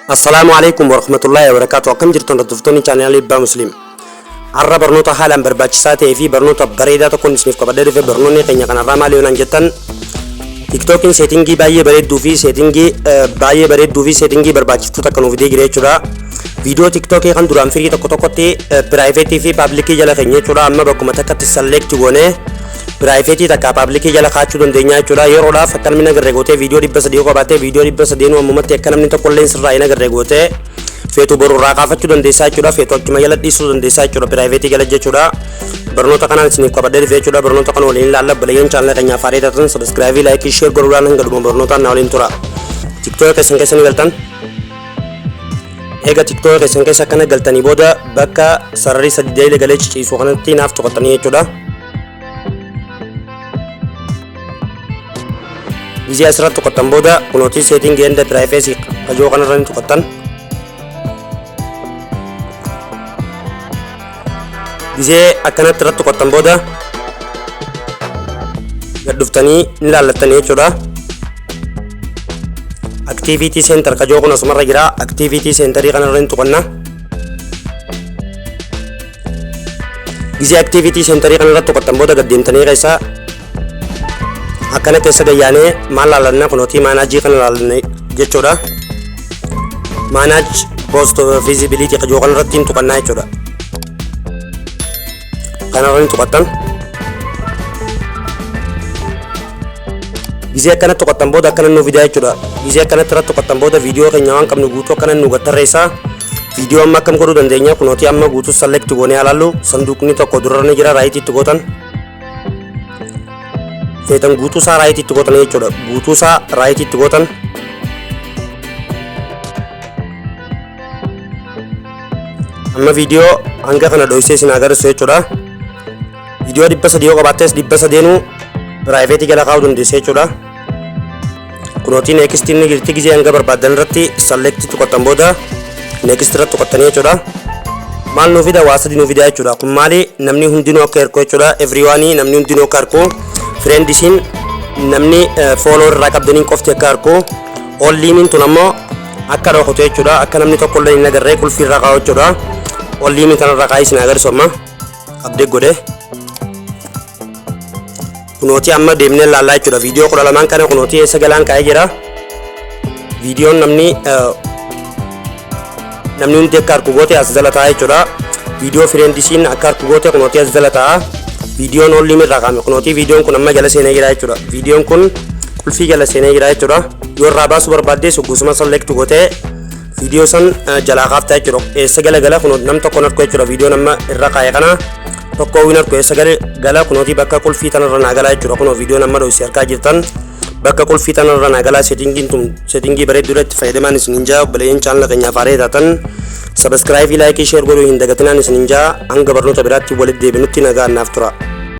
Assalaamu alaikum warahmatullaahi wabarakaatu. Akkam jirtan hordoftoonni chaanaalii Abbaa Musliim? Har'a barnoota haalaan barbaachisaa ta'ee fi barnoota bareedaa tokkoon isiniif qabadhee dhufe. Barnoonni keenya kanarraa maali yoo naan jettan, TikTokiin seetingii baay'ee bareedduu fi seetingii baay'ee bareedduu fi seetingii barbaachiftuu takka nuuf fidee jira jechuudha. Viidiyoo TikTokii kan duraan firii tokko tokkotti piraayiveetii fi paablikii jala keenya jechuudha. Amma bakkuma takkatti select goonee piraayiveetii takka paablikii jala kaachuu dandeenya jechuudha. Yeroodhaaf akka namni agarre gootee viidiyoo 300 yoo qabaatte, viidiyoo 300 ammumatti akka namni tokko illee sirraa hin agarre gootee, feetu boru irraa kaafachuu dandeessaa jechuudha. Feetu achuma jala dhiisuu dandeessaa jechuudha. Piraayiveetii jala jechuudha. Barnoota kanaan isiniif qabadhee dhufe jechuudha. Barnoota kana waliin ilaalla. Obboleeyyan chaanala keenyaaf haaraa taatan subscribe, like, share godhuudhaan hanga dhuma barnootaan na waliin tura. TikTok keessan keessa ni galtan. Eega TikTok keessan keessa akkana galtanii booda bakka sararri sadi deele galee ciciisu kanatti naaf tuqattanii jechuudha. Gizee asirratti tuqattan booda kunootii setting and privacy kajoo kanarra ni tuqattan. Gizee akkanatti irratti tuqattan booda gad dhuftanii ni laallattanii jechuudha. Activity center kajoo kun asumarra jira. Activity centerii kanarra ni tuqanna. Gizee activity centerii kanarratti tuqattan booda gad deemtanii keessa akkana keessa gayyaanee maal laallanna? Kunootii manage kana laallanna jechuudha. Manage post visibility kajoo kanarratti ni tuqannaa jechuudha. Kanarra ni tuqattan. Gizee akkana tuqattan booda akkana nu fidaa jechuudha. Gizee akkanatti irratti tuqattan booda viidiyoo keenya waan qabnu guutuu akkana nu gattarreessaa. Viidiyoo amma akkam godhuu dandeenya? Kunootii amma guutuu select goonee ilaallu. Sanduuqni tokko durarra ni jira, right itti gootan. Feetan guutuu isaa right itti gootan jechuudha. Guutuu isaa right itti gootan. Amma viidiyoo hanga kana dhoysee isin agarsiisu jechuudha. Viidiyoo 300 yoo qabaattes 300nuu piraayiveetii jala kaa'uu dandeessa jechuudha. Kunootii nextiin ni jirti. Gizee hanga barbaadan irratti select tuqattan booda next irratti tuqattanii jechuudha. Maal nuu fida? Waa sadi nuu fida jechuudha. Kun maali? Namni hundinuu akka ergu jechuudha. Everyone, namni hundinuu akka argu. Friendsiin namni follow irraa qabdaniin qofti akka argu. Only meiin tun ammoo akka dhokotu jechuudha. Akka namni tokko illee hin agarree qulfii irraa kaa'u jechuudha. Only me kanarraa kaa'ee isin agarsiisu amma. Abdee godhe. Kunootii amma deemnee ilaallaa jechuudha. Viidiyoo 12n kana kunootii eessa galaan kaa'ee jira. Viidiyoon namni hundi akka argu goote as jala ta'a jechuudha. Viidiyoo friendsiin akka argu goote kunootii as jala ta'a. Viidiyoon only me irraa kaa'ame kunootii viidiyoon kun amma jala seenee jira jechuudha. Viidiyoon kun qulfii jala seenee jira jechuudha. Yoo irraa baasuu barbaaddes gosuma select gootee viidiyoo san jalaa kaaftaa jechuudha. Eessa gala gala? Kunoo nam tokko argu jechuudha. Viidiyoon amma irra kaa'e kana tokko hin argu. Eessa gala gala? Kunootii bakka qulfii tanarra naa galaa jechuudha. Kunoo viidiyoon amma dho'isee harkaa jirtan bakka qulfii tanarra naa galaa. Seetingiin tun seetingii bareedduu itti fayyadamaan isin hin jaa. Obboleeyyan chaanala keenyaaf haaree taatan subscribe, like, share godhuu hin dagatinaan isin hin jaa. Hanga barnoota biraatti walitti deebinutti nagaa naaf tura.